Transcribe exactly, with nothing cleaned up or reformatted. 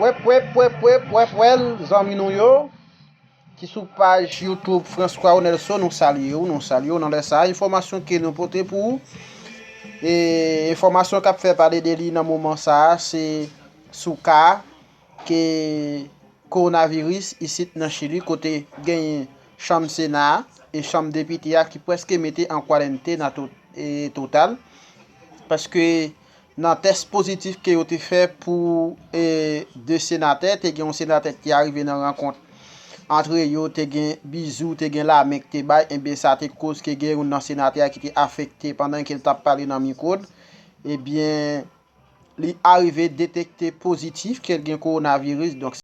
Pwèp, pwèp, pwèp, pwèp, pwèp, pwèl, zanmi nou yo, ki sou paj YouTube François Onelson, nou salye w, nou salye w nan lè sa a. Enfòmasyon ke nou pote pou ou, e enfòmasyon k ap fè pale de li nan moman sa a, se sou ka ke kowonaviris isit nan Chili, kote genyen chanm Sena a e chanm depite a ki prèske mete an kwarantèn a to-, e total, paske nan tès pozitif ke yo te fè pou e de senatè, te gen yon senatè ki arive nan rankont antre yo, te gen bizou, te gen lamen ki te bay, ebyen sa te koz ke gen youn nan senatè a ki te afekte pandan ke l t ap pale nan mikwo l, ebyen li arive detekte pozitif ke l gen kowonaviris. Donk,